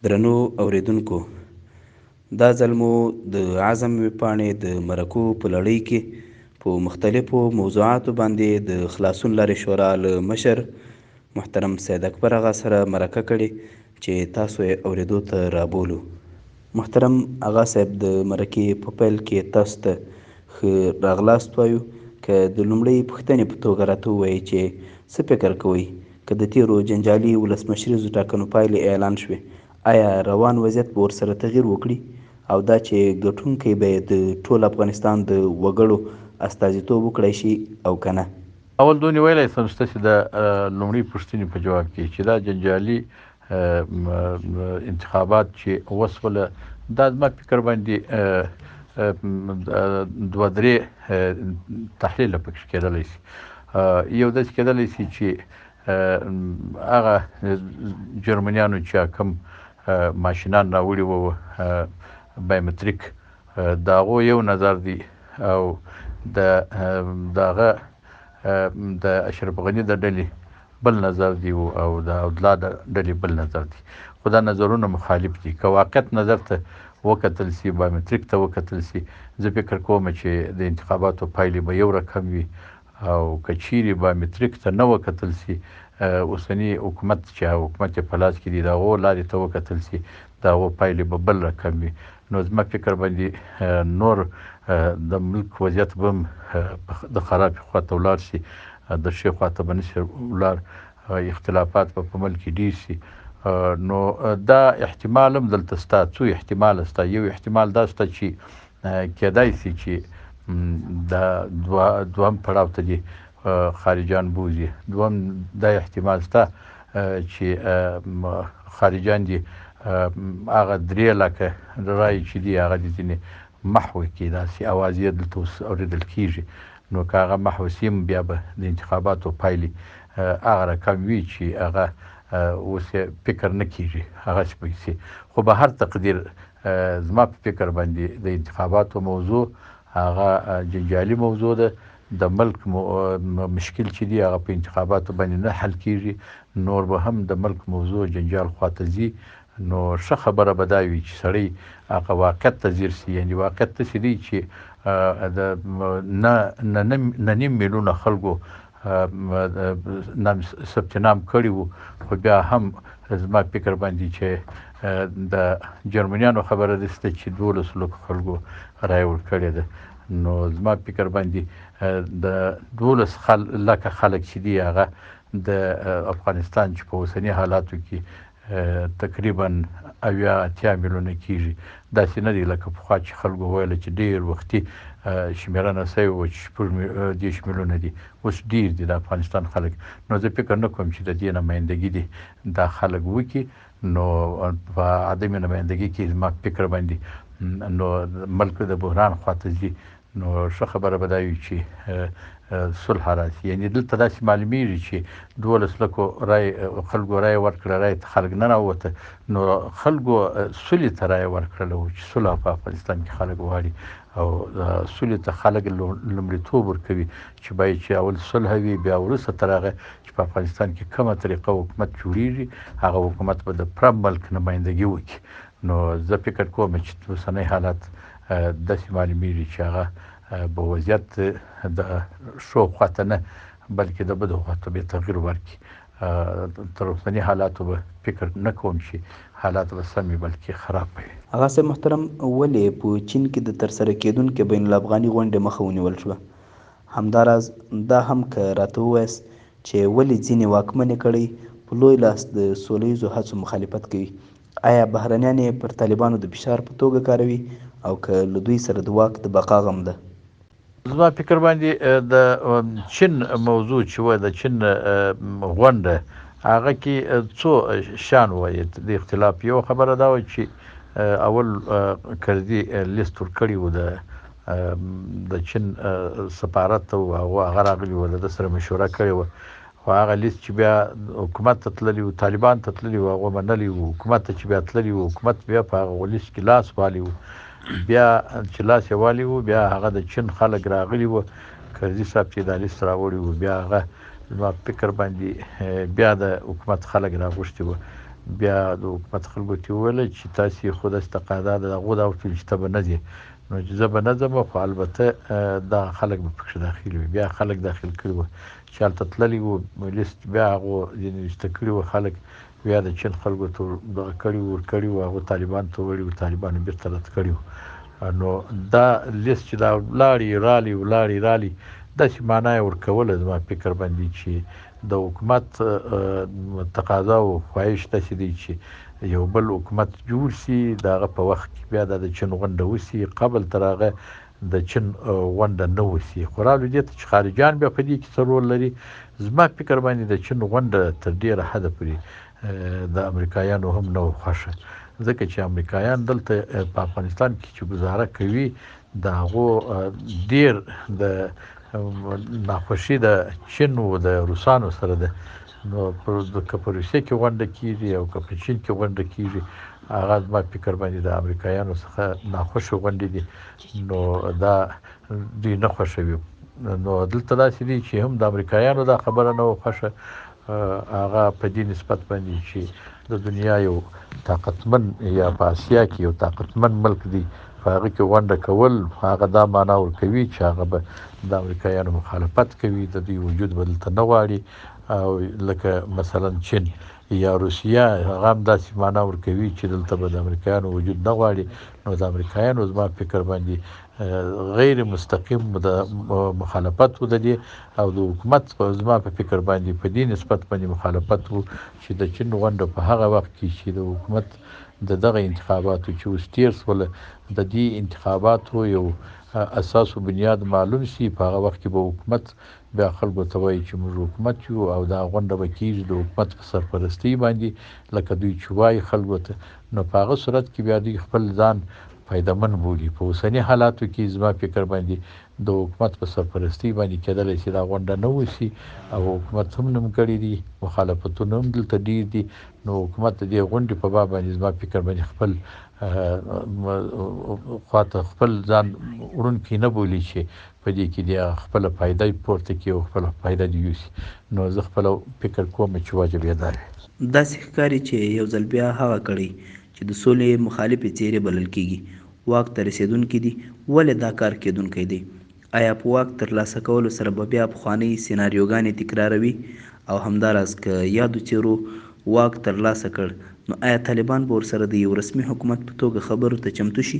درنو اورېدونکو! دا ځل مو د عزم وېبپاڼې د مرکو په لړۍ کې په مختلفو موضوعاتو باندې د خلاصون لارې شورا له مشر محترم سید اکبر اغا سره مرکه کړې چې تاسو یې اورېدو ته رابولو. محترم اغا صاحب د مرکې په پیل کې تاسو ته ښه راغلاست وایو، که د لومړۍ پوښتنې په توګه راته ووایئ چې څه فکر کوئ که د تېرو جنجالي ولسمشریزو ټاکنو پایلې اعلان شوې، ایا روان وضعیت به ورسره تغییر وکړي او دا چې ګټونکی به یې د ټول افغانستان د وګړو استازیتوب وکړای شي او که نه؟ اول دونې ویلای شم ستاسې د لومړۍ پوښتنې په جواب کې چې دا جنجالي انتخابات چې وسول، دا زما فکر باندې دوه درې تحلیله پکې کېدلی شي. یو داسې کېدلی شي چې هغه جرمنیانو چې کوم ماشینان راوړي وو بایومتریک، د هغو یو نظر دی او د دغه د اشرف غني د ډلې بل نظر دی او د عبدالله د ډلې بل نظر دی، خو دا نظرونه مخالف دي. که واقعیت نظر ته وکتل شي، بایومتریک ته وکتل شي، زه فکر کوم چې د انتخاباتو پایلې به یو رقم وي، او که چیرې بایومتریک ته نه وکتل شي، اوسني حکومت چې حکومت یې په لاس کې دی، د هغو لارې ته وکتل شي، د هغو پایلې به بل رقم وي. نو زما فکر باندې نور د ملک وضعیت به هم د خرابې خواته ولاړ شي، د ښې خواته به نه شي ولاړ، اختلافات به په ملک کې ډېر شي. نو دا احتمال هم دلته شته، څو احتماله شته. یو احتمال دا شته چې کېدای شي چې د دوهم پړاو ته دې خارجان بوځي. دوهم دا احتمال شته چې خارجان دې هغه 3 لکه رایې چې دي هغه دې ځینې محو کړي، داسې اوازې دلته اوس اورېدل کېږي. نو که هغه محو شي هم بیا به د انتخاباتو پایلې هغه رقم وي چې هغه اوس یې فکر نه کېږي هغسې به شي. خو به هر تقدیر زما په فکر باندې د انتخاباتو موضوع هغه جنجالي موضوع ده. د ملک مشکل چې دی هغه په انتخاباتو باندې نه حل کېږي، نور به هم د ملک موضوع جنجال خواته ځي. نو ښه خبره به دا وي چې سړی هغه واقعیت ته ځیر شي، یعنې واقعیت داسې دی چې د نه نیم میلیونه خلکو نام ثبت نام کړي وو، خو بیا هم زما فکر باندې چې د جرمنیانو خبره داسې ده چې 12 لکو خلکو رایه ورکړې ده. نو زما فکر باندې د 12 لکه خلک چې دي هغه د افغانستان چې په اوسني حالاتو کې تقریبا 70-80 میلیونه کېږي، داسې نه دی لکه پخوا چې خلکو ویل چې ډېر وختي شمېرنه شوې وه چې 36 میلیونه دي، اوس ډېر دي د افغانستان خلک. نو زه فکر نه کوم چې د دې نمایندګي دي دا خلک وکړي. نو په عدم نمایندګي کې زما فکر باندې نو ملک د بحران خواته ځي. نو ښه خبره به دا وي چې صلح راشي. یعنې دلته داسې معلومیږي چې 12 لکو رای خلکو رایه ورکړه، رایې ته خلک نه راووته، نو خلکو سولې ته رایه ورکړله چې صلح په افغانستان کې خلک غواړي او سولې ته خلک لومړیتوب ورکوي چې باید چې اول صلح وي، بیا وروسته تر هغه چې په افغانستان کې کومه طریقه حکومت جوړیږي هغه حکومت به د پرم ملک نمایندګي وکړي. نو زه فکر کوم چې اوسنی حالت داسې معلومیږي چې هغه به وضعیت د ښو خواته نه بلکې د بدو خواته به تغییر ورکړي. تر اوسني حالاتو به فکر نه کوم چې حالات به سم وي بلکې خراب به وي. اغا صاحب محترم، ولې په چین کې د ترسره کېدونکې بین الافغاني غونډې مخه ونیول شوه؟ همداراز دا هم که راته ووایاست چې ولې ځینې واکمنې کړۍ په لوی لاس د سوله ییزو هڅو مخالفت کوي؟ آیا بهرنیان یې پر طالبانو د فشار په توګه کاروي او که له دوی سره د واک د بقا غم ده؟ زما فکر باندې د چین موضوع چې وه، د چین غونډه، هغه کې څو شیان وه د اختلاف. یو خبره دا وه چې اول کرزي لیست ورکړی و د چین سفارت ته، هغه راغلي و، له ده سره مشوره کړې وه. خو هغه لیست چې بیا حکومت ته تللی و، طالبان ته تللی و، هغو منلی و. حکومت ته چې بیا تللی و، حکومت بیا په هغه لیست کې لاس والی و. بیا چې لاس یې والی و، بیا هغه د چین خلک راغلي و، کرزي صاحب چې دا لیست راوړی و، بیا هغه زما فکر باندې بیا د حکومت خلک راغوښتي و. بیا د حکومت خلکو ته وویل چې تاسې خو داسې تقاضا د هغو دا وشول چې ته به نه ځې، نو چې زه به نه ځم، خو البته دغه خلک به پکښې داخل وي. بیا خلک داخل کړي وو چې هلته تللي وو، لیست بیا هغو ځینې ایسته کړي وو خلک، بیا د چین خلکو ته دغه کړي وو، ورکړي وو، هغو طالبانو ته وړي وو، طالبانو بېرته رد کړي وو. نو دا لیست چې دا ولاړي رالي ولاړي رالي، داسې معنا یې ورکوله زما فکر باندې چې د حکومت تقاضا او خواهش داسې دی چې یو بل حکومت جوړ سي، د هغه په وخت کې بیا دا د چین غونډه وسي، قبل تر هغه د چین غونډه نه وسي. خو رالو دې ته چې خارجیان بیا په دې کې څه رول لري، زما فکر باندې د چین غونډه تر ډېره حده پورې د امریکایانو هم نه وه خوښه، ځکه چې امریکایان دلته په افغانستان کې چې ګزاره کوي د هغو ډېر د ناخوښي د چین او د روسانو سره ده. نو که په روسیه کې غونډه کیږي او که په چین کې غونډه کیږي، هغه زما فکر باندې د امریکایانو څخه ناخوښې غونډې دي، نو دا دوی نه خوښوي. نو دلته داسې دي چې هم د امریکایانو دا خبره نه وه خوښه، هغه په دې نسبت باندې چې د دنیا یو طاقتمن یا په اسیا کې یو طاقتمن ملک دی، په هغه کې غونډه کول هغه دا معنا ورکوي چې هغه به د امریکایانو مخالفت کوي، د دوی وجود به دلته نه غواړي. او لکه مثلا چین یا روسیه هغه هم داسې معنا ورکوي چې دلته به د امریکایانو وجود نه غواړي. نو د امریکایانو زما فکر باندې غیر مستقیم د مخالفت و د دې، او د حکومت په زما په فکر باندې په دې نسبت باندې مخالفت و چې د چین غونډه په هغه وخت کې چې د حکومت د دغه انتخاباتو چې اوس تېر شول، د دې انتخاباتو یو اساس و بنیاد معلوم شي، په هغه وخت کې به حکومت بیا خلکو ته وایي چې موږ حکومت یو او دا غونډه به کېږي د حکومت په سرپرستۍ باندې، لکه دوی چې وایي خلکو ته. نو په هغه صورت کې بیا دوی خپل ځان فایدهمن بولي. په اوسني حالاتو کې زما فکر باندې د حکومت په سرپرستۍ باندې کېدلی شي دا غونډه نه وشي، او حکومت هم نیمګړی دی، مخالفتونه هم دلته ډېر دي. نو حکومت د دې غونډې په باب باندې زما فکر باندې خپل خواته خپل ځان وړونکی نه بولي چې په دې کې دې خپله فایده پورته کړي او خپله فایده دې یوسي. نو زه خپله فکر کوم چې وجه به یې دا وي. داسې ښکاري چې یو ځل بیا هغه کړۍ چې د سولې مخالفې څېرې بلل کېږي واک ته رسېدونکي دي. ولې دا کار کېدونکی دی؟ آیا په واک ترلاسه کولو سره به بیا پخوانۍ سیناریوګانې تکراروي؟ او همداراز که یادو څېرو واک ترلاسه کړ، نو آیا طالبان به ورسره د یو رسمي حکومت په توګه خبرو ته چمتو شي؟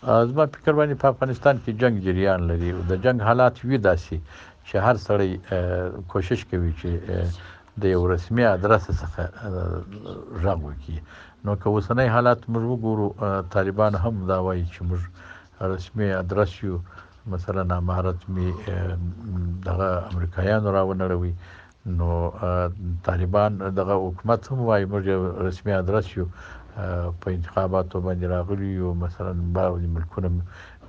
زما فکر باندې په افغانستان کې جنګ جریان لري، د جنګ حالات وي داسې چې هر سړی کوشش کوي چې د یو رسمي ادرس څخه غږ وکړي. نو که اوسنی حالات موږ وګورو، طالبان هم دا وایي چې موږ رسمي ادرس یو، مثلا امارت می دغه امریکایانو راونړوي، نو طالبان دغه حکومت هم وایي موږ یو رسمي ادرس یو، په انتخاباتو باندې راغلي یو، مثلا بعضې ملکونه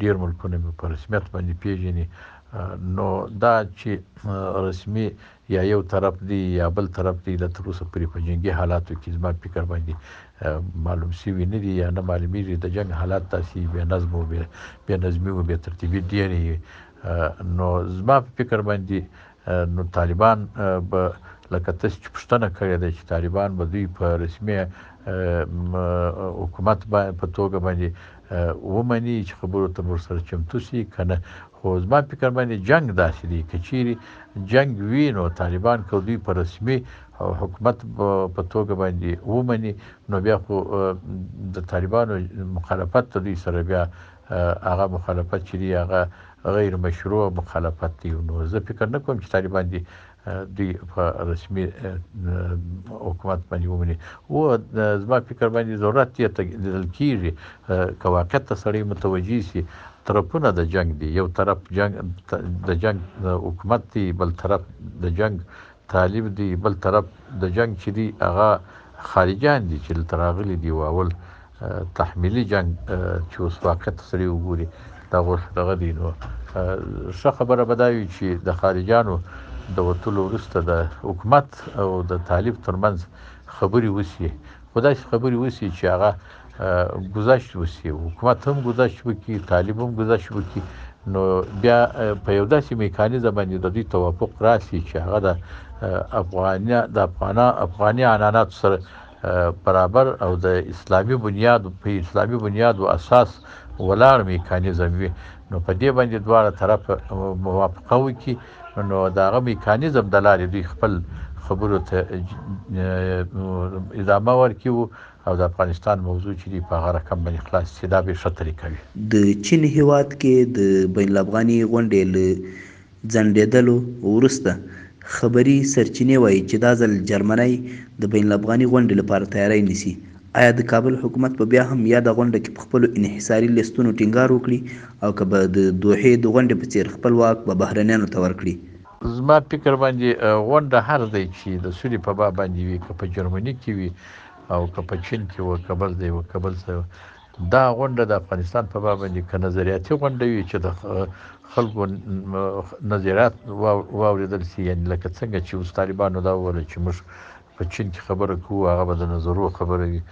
ډېر ملکونه مې په رسمیت باندې پېژني. نو دا چې رسمي یا یو طرف دی یا بل طرف دی، دا تر اوسه پورې په جنګي حالاتو کې زما فکر باندې معلوم شوي نه دي یا نه معلومیږي. د جنګ حالات داسې بې نظم او بې نظمي او بې ترتیبي ډېرې وي. نو زما په فکر باندې نو طالبان به لکه تاسو چې پوښتنه کړې ده چې طالبان به دوی په رسمي حکومت په توګه باندې ومني چې خبرو ته ورسره چمتو شي که نه. خو زما فکر باندې جنګ داسې دی، که چیرې جنګ وي نو طالبان که دوی په رسمي حکومت په توګه باندې ومني، نو بیا خو د طالبانو مخالفت ته دوی سره بیا هغه مخالفت چې دی هغه غیر مشروع مخالفت دی. نو زه فکر نه کوم چې طالبان دې دوی په رسمي حکومت باندې ومني. او زما فکر باندې ضرورت یې ته لیدل کېږي که واقعیت ته سړی متوجه شي، طرفونه د جنګ دي، یو طرف جنګ د جنګ حکومت دی، بل طرف د جنګ طالب دی، بل طرف د جنګ چې دی هغه خارجیان دي چې دلته راغلي دي. او اول تحمیلي جنګ چې اوس واقعیت ته سړی وګوري دا اوس دغه دی. نو ښه خبره به دا وي چې د خارجیانو د وتلو وروسته د حکومت او د طالب ترمنځ خبرې وشي، خو داسې خبرې وشي چې هغه ګذشت وشي، حکومت هم ګذشت وکړي، طالب هم ګذشت وکړي. نو بیا په یو داسې میکانیزم باندې د دوی توافق راشي چې هغه د افغاني عنعناتو سره برابر او د اسلامي بنیاد په اسلامي بنیاد او اساس ولاړ میکانیزم وي، نو په دې باندې دواړه طرف موافقه وکړي، نو د هغه میکانیزم د لارې دوی خپل خبرو ته ادامه ورکړي او د افغانستان موضوع چې دی په هغه رقم باندې خلاص شي، دا به ښه طریقه وي. د چین هیواد کې د بین الافغاني غونډې له ځنډېدلو وروسته خبري سرچینې وايي چې دا ځل جرمنی د بین الافغاني غونډې لپاره تیاری نیسي. ایا د کابل حکومت به بیا هم یاده غونډه کې په خپلو انحصاري لیستونو ټینګار وکړي او که به د دوحې د غونډې په څېر خپل واک به بهرنیانو ته ورکړي؟ زما فکر باندې غونډه هر ځای چې د سولې په باب باندې وي، که په جرمني کې وي او که په چین کې و، که بل ځای و، که بل ځای و، دا غونډه د افغانستان په باب باندې که نظریاتي غونډه وي چې د خلکو نظریات واورېدل شي، یعنې لکه څنګه چې اوس طالبانو دا وویل چې موږ په چین کې خبره کوو، هغه به د نظرو خبره وي،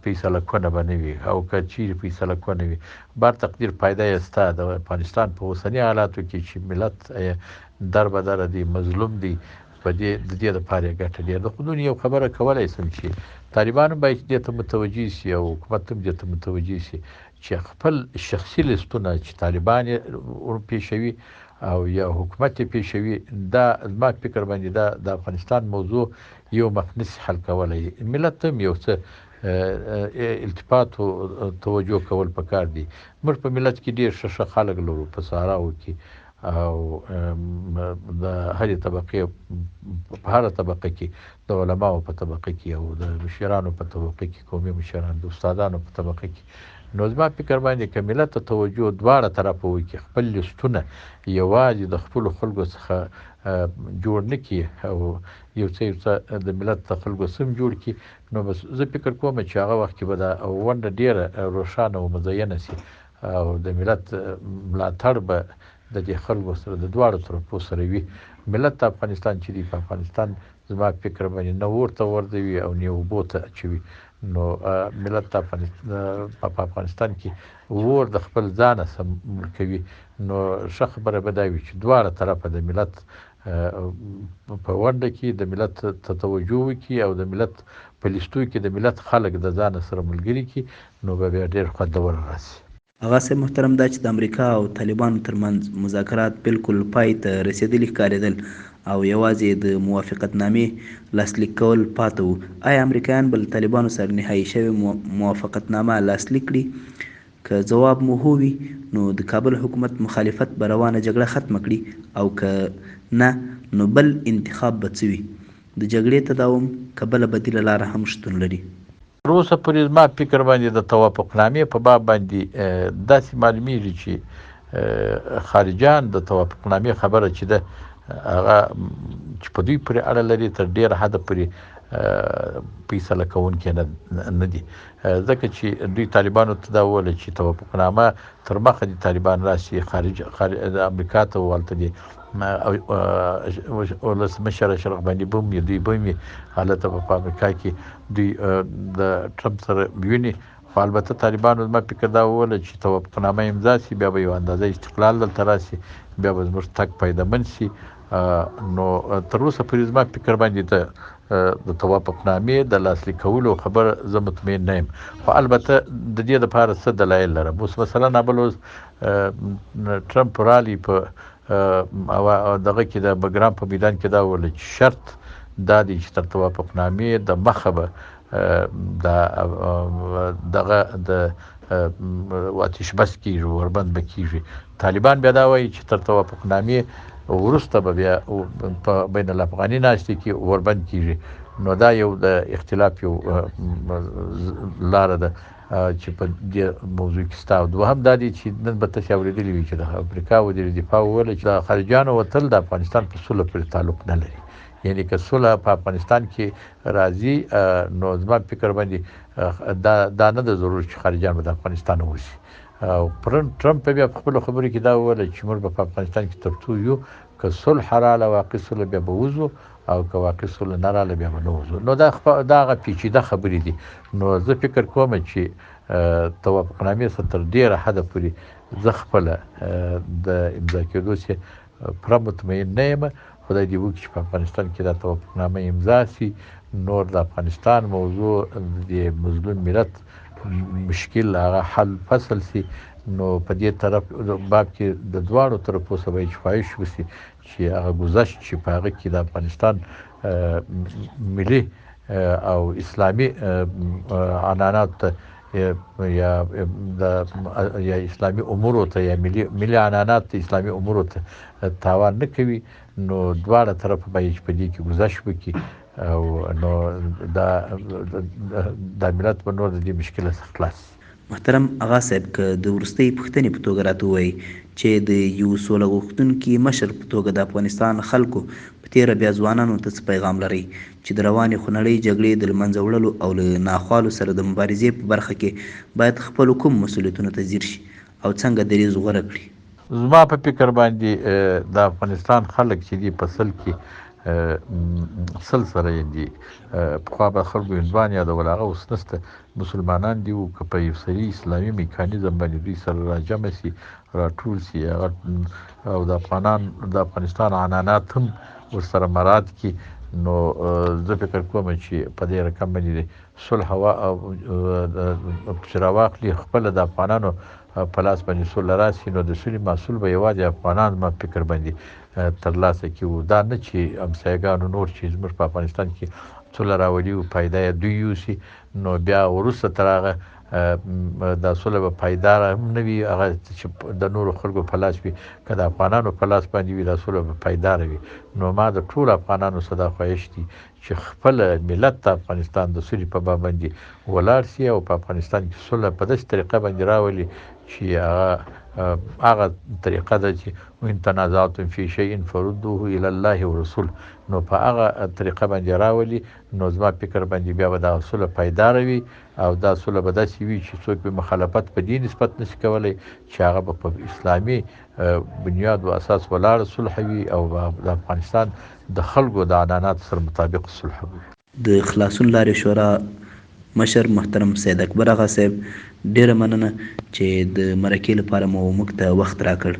فیصله کونه به نه وي، او که چیرې فیصله کونه وي، بر تقدیر فایده یې سته. د افغانستان په اوسني حالاتو کې چې ملت در به در دی، مظلوم دی، په دې د دې لپاره یې ګټه ډېره ده. خو دونه یو خبره کولی شم چې طالبان هم باید دې ته متوجه شي او حکومت هم دې ته متوجه شي چې خپل شخصي لیستونه چې طالبان یې ورپېښوي او یا حکومت یې پېښوي، دا زما فکر باندې دا د افغانستان موضوع یو مخ نشي حل کولی. ملت هم یو څه التفات او توجه کول پکار دي. موږ په ملت کې ډېر ښه ښه خلک لرو په صحراوو کې او د هرې طبقې په هره طبقه کې، د علماو په طبقه کې او د مشرانو په طبقه کې، قومي مشران، د استادانو په طبقه کې. نو زما فکر باندې که ملت ته توجه دواړه طرفه وکړي، خپل لیستونه یوازې د خپلو خلکو څخه جوړ نه کړي او یو څه یو څه د ملت د خلکو سم جوړ کړي، نو بس زه فکر کوم چې هغه وخت کې به دا غونډه ډېره روښانه او مزینه شي او د ملت ملاتړ به د دې خلکو سره د دواړو طرفو سره وي. ملت د افغانستان چې دی په افغانستان زما فکر باندې نه اور ته ورځوي او نه اوبو ته اچوي. نو ملت د په افغانستان کې اور د خپل ځانه سم ملکوي. نو ښه خبره به دا وي چې دواړه طرفه د ملت په غونډه کې د ملت ته توجه وکړي او د ملت په لیستو کې د ملت خلک د ځانه سره ملګري کړي، نو به بیا ډېر خوندور راسي. اغا صاحب محترم، دا چې د امریکا او طالبانو ترمنځ مذاکرات بالکل پای ته رسېدلي ښکارېدل او یوازې د موافقتنامې لاسلیک کول پاته وو، ایا امریکایان به له طالبانو سره نهايي شوې موافقتنامه لاسلیک کړي؟ که ځواب مو هو وي، نو د کابل حکومت مخالفت به روانه جګړه ختمه کړي او که نه، نو بل انتخاب به څه وي؟ د جګړې تداوم که بله بدیله لاره هم شتون لري؟ تر اوسه پورې زما فکر باندې د توافقنامې په باب باندې داسې معلومیږي چې خارجان د توافقنامې خبره چې ده هغه چې په دوی پورې اړه لري تر ډېره حده پورې فیصله کوونکي نه دي، ځکه چې دوی طالبانو ته دا وویل چې توافقنامه تر مخه دي طالبان راشي خارج امریکا ته، هلته دي ولسمشر اشرف غني به هم وي، دوی به هم وي، هلته به په امریکا کې دوی د ټرمپ سره ویني. خو البته طالبانو زما فکر دا وویل چې توافقنامه امضا شي، بیا به یو اندازه استقلال دلته راشي، بیا به زموږ تګ فایدهمند شي. نو تر اوسه پورې زما فکر باندې د توافقنامې د لاسلیکولو خبره زه مطمئن نه یم، خو البته د دې لپاره څه دلایل لرم. اوس مثلا بل اوس ټرمپ رالی په دغه کې د بګرام په میدان کې دا وویل چې شرط دا دی چې تر توافقنامې د مخه به د دغه د آتش بس کېږي، اوربند به کېږي. طالبان بیا دا وایي چې تر توافقنامې وروسته به بیا په بین الافغاني ناستې کې اوربند کېږي. نو دا یو د اختلاف یو لاره ده چې په دې موضوع کې سته. او دوهم دا دی چې نن به تاسې اورېدلي وي چې د امریکا وزیر دفاع وویل چې د خارجیانو وتل د افغانستان په سوله پورې تعلق نه لري، یعنی که سوله په افغانستان کې راځي نو زما فکر باندې دا نه ده ضرور چې خارجیان به د افغانستان ووځي. او ټرمپ بیا په خپلو خبرو کې دا وویل چې موږ به په افغانستان کې تر څو یو، که صلح راله واقع سوله بیا به وځو، او که واقع سوله نه راله بیا به نه وځو. نو دا هغه پیچیده خبرې دي. نو زه فکر کوم چې توافقنامې سره تر ډېره حده پورې زه خپله د امضا کېدو چې پوره مطمئن نه یم، خدای دې وکړي چې په افغانستان کې دا توافقنامه امضا شي، نور د افغانستان موضوع د مظلوم ملت مشکل هغه حل فصل شي. نو په دې طرف باب کې د دواړو طرفو څخه باید خواهش وشي چې هغه ګذشت چې په هغه کې د افغانستان ملي او اسلامي عنعنات ته یا د یا اسلامي امورو ته یا ملي عنعنات ته اسلامي امورو ته تاوان نه کوي، نو دواړه طرفه باید چې په دې کې ګذشت وکړي او نو دا دا ملت به نور د دې مشکله څخه خلاص شي. محترم اغا صاحب که د وروستۍ پوښتنې په توګه راته ووایئ چې د یو سوله غوښتونکي مشر په توګه د افغانستان خلکو په تېره بیا ځوانانو ته څه پیغام لرئ چې د روانې خونړۍ جګړې د له منځه وړلو او له ناخوالو سره د مبارزې په برخه کې باید خپلو کومو مسؤلیتونو ته ځیر شي او څنګه دریځ غوره کړي؟ زما په فکر باندې د افغانستان خلک چې دي په سل کې 100 سره یې دي، پخوا به خلکو هندوان یادول، هغه اوس نشته، مسلمانان دي او که په یو صحیح اسلامي میکانیزم باندې دوی سره راجمع شي، راټول شي هغه او د افغانان د افغانستان عنعنات هم ورسره مراد کړي، نو زه فکر کوم چې په دې رقم باندې صلح چې راواخلي خپله د افغانانو په لاس باندې سوله راشي، نو د سولې محصول به یوازې افغانان زما فکر باندې ترلاسه کړي. دا نه چې همسایګانو نور چې زموږ په افغانستان کې سوله راولي او فایده یې دوی یوسي، نو بیا وروسته تر هغه دا سوله به پایداره هم نه وي، هغه چې د نورو خلکو په لاس وي، که د افغانانو په لاس باندې وي دا سوله به پایداره وي. نو ما د ټولو افغانانو څخه دا خواهش دی چې خپل ملت د افغانستان د سولې په باب باندې ولاړ شي او په افغانستان کې سوله په داسې طریقه باندې راولي چې هغه هغه طریقه ده چې وان تنازعتم فی شیء فردوه الی الله ورسول، نو په هغه طریقه باندې راولي، نو زما فکر باندې بیا به دا سوله پایداره وي او دا سوله به داسې وي چې څوک به مخالفت په دې نسبت نشي کولی چې هغه به په اسلامي بنیاد و اساس ولاړه صلح وي او د افغانستان د خلکو د عنعناتو سره مطابق صلح وي. د خلاصون لارې شورا مشر محترم سید اکبر اغا صاحب ډېره مننه چې د مرکې لپاره مو موږ ته وخت راکړ.